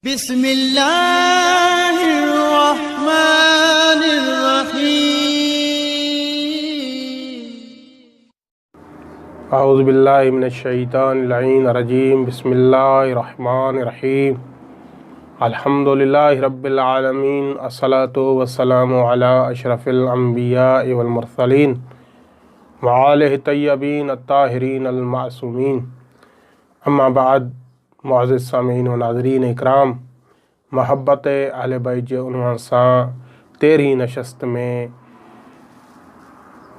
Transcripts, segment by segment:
بسم الله الرحمن الرحيم. اعوذ بالله من الشيطان اللعين الرجيم. بسم الله الرحمن الرحيم. الحمد لله رب العالمين، الصلاة والسلام على اشرف الانبياء والمرسلين وآله الطيبين الطاهرين المعصومين. اما بعد، معزز سامعين و ناظرين اڪرام، محبت اهل بيت جي عنوان سان 13هين نشست ۾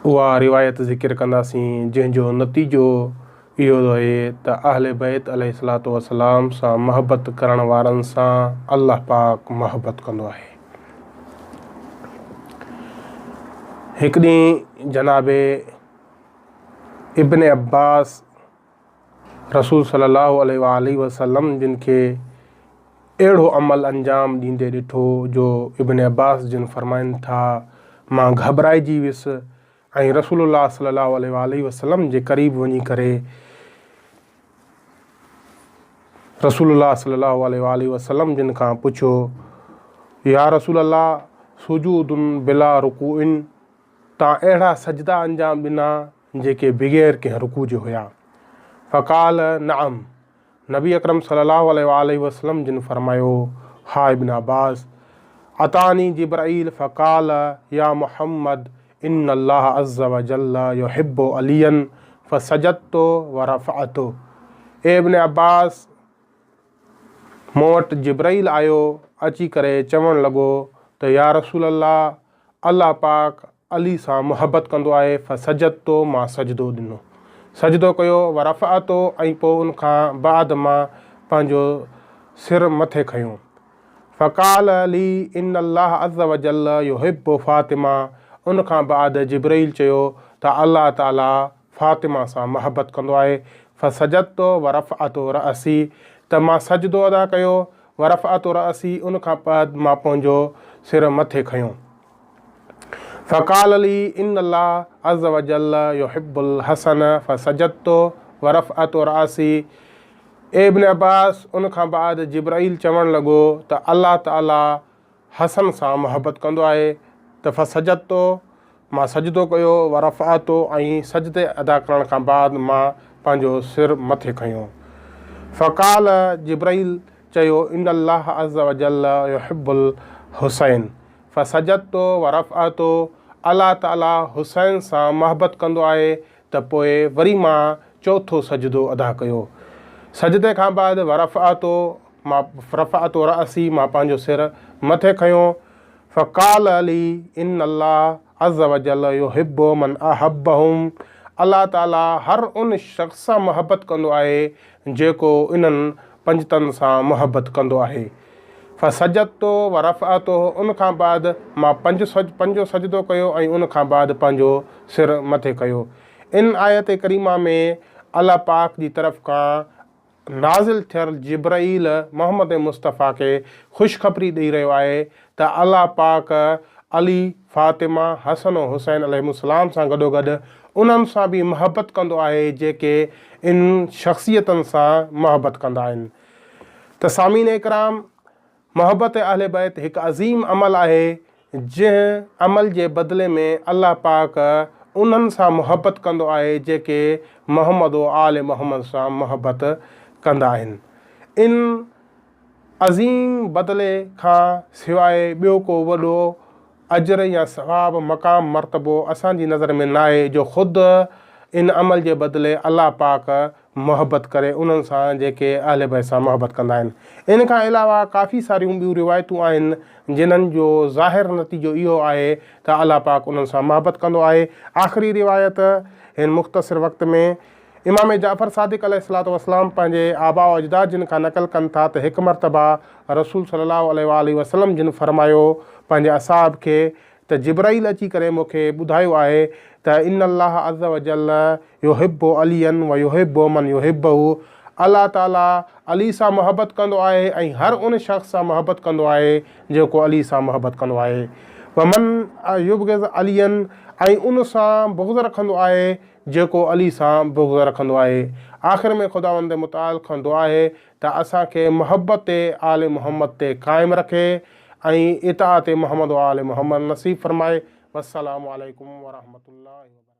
اها روايت ذڪر ڪنداسين جنهن جو نتيجو اهو آهي ته اهل بيت عليه الصلوة والسلام سان محبت ڪرڻ وارن سان الله پاڪ محبت ڪندو آهي. هڪ ڏينهن جناب ابن عباس رسول صلي الله عليه وآله وسلم جن کي اهڙو عمل انجام ڏيندي ڏٺو جو ابن عباس جن فرمائن ٿا، مان گهٻرائجي ويس ۽ رسول الله صلي الله عليه وآله وسلم جي قريب وڃي ڪري رسول الله صلي الله عليه وآله وسلم جن کان پڇيو، يا رسول الله، سجود بلا رڪوع، تان اهڙا سجدا انجام ڏنا جيڪي بغير ڪنهن رڪوع جي هيا. فقال نعم، نبي اڪرم صلي الله عليه وآله وسلم جن فرمايو، ها ابن عباس، اتاني جبرائيل فقال يا محمد ان الله عز وجل يحب عليا فسجدت ورفعت. اي ابن عباس! مون وٽ جبرائيل آيو، اچي ڪري چوڻ لڳو ته يا رسول الله! الله پاڪ علي سان محبت ڪندو آهي، فسجدت، مان سجدو ڏنو، سجدو ڪيو، ورفعت، ۽ پوء ان کان بعد مان پنهنجو سر مٿي کنيو. فقال لي ان الله عز وجل يحب فاطمه، ان کان بعد جبرئيل چيو ته الله تعالي فاطمه سان محبت ڪندو آهي، فسجدت ورفعت رأسي، ته مان سجدو ادا ڪيو، ورفعت رأسي، ان کان بعد مان پنهنجو سر مٿي کنيو. فقال لي ان الله عز وجل يحب الحسن فسجدت ورفعت رأسي. اي ابن عباس، ان کان بعد جبرائيل چوڻ لڳو ته الله تعالي حسن سان محبت ڪندو آهي ته فسجدت، مان سجدو ڪيو، ورفعت، ۽ سجدي ادا ڪرڻ کان بعد مان پنهنجو سر مٿي کنيو. فقال، جبرائيل چيو، ان الله عز وجل يحب الحسين فسجدت ورفعت، الله تعالي حسين سان محبت ڪندو آهي ته پوء وري مان چوٿو سجدو ادا ڪيو. سجدي کان بعد ورفعت، مان رفعت رأسي، مان پنهنجو سر مٿي کنيو. فقال لي ان الله عز وجل يحب من احبهم، الله تعالي هر ان شخص سان محبت ڪندو آهي جيڪو انهن پنجتن سان محبت ڪندو آهي. فسجدت ورفعت، ان کان بعد مان پنجون سجدو ڪيو ۽ ان کان بعد پنهنجو سر مٿي ڪيو. ان آيت ڪريمه ۾ الله پاڪ جي طرف کان نازل ٿيل جبرائيل محمد مصطفيٰ کي خوشخبري ڏئي رهيو آهي ته الله پاڪ علي، فاطمه، حسن و حسين عليهم السلام سان گڏوگڏ انهن سان به محبت ڪندو آهي جيڪي ان شخصيتن سان محبت ڪندا آهن. ته سامعين اڪرام! محبت اهل بيت هڪ عظيم عمل آهي جنهن عمل جي بدلي ۾ الله پاڪ انهن سان محبت ڪندو آهي جيڪي محمد و آل محمد سان محبت ڪندا آهن. ان عظيم بدلي کان سواء ٻيو ڪو وڏو اجر يا ثواب، مقام، مرتبو اسان جي نظر ۾ ناهي جو خود ان عمل جي بدلي الله پاڪ محبت ڪري انهن سان جيڪي اهل بيت سان محبت ڪندا آهن. ان کان علاوه ڪافي ساريون ٻيون روايتون آهن جنھن جو ظاهر نتيجو اهو آهي ته الله پاڪ انهن سان محبت ڪندو آهي. آخري روايت هن مختصر وقت ۾ امام جعفر صادق عليه الصلوة والسلام پنهنجي آباء و اجداد جن کان نقل ڪن ٿا ته هڪ مرتبه رسول صلي الله عليه واٰله وسلم جن فرمايو پنهنجي اصحاب کي ته جبرائيل اچي ڪري مون کي ٻڌايو آهي ته ان الله عز وجل يحب عليا ويحب من يحبه، الله تعالي علي سان محبت ڪندو آهي ۽ هر ان شخص سان محبت ڪندو آهي جيڪو علي سان محبت ڪندو آهي. ومن يبغض عليا ۽ ان سان بغض رکندو آهي جيڪو علي سان بغض رکندو آهي. آخر ۾ خداوند متعال کان دعا آهي ته اسان کي محبت آل محمد تي قائم رکي ۽ اطاعت محمد و آل محمد نصيب فرمائي. والسلام عليڪم ورحمة الله وبرڪاته.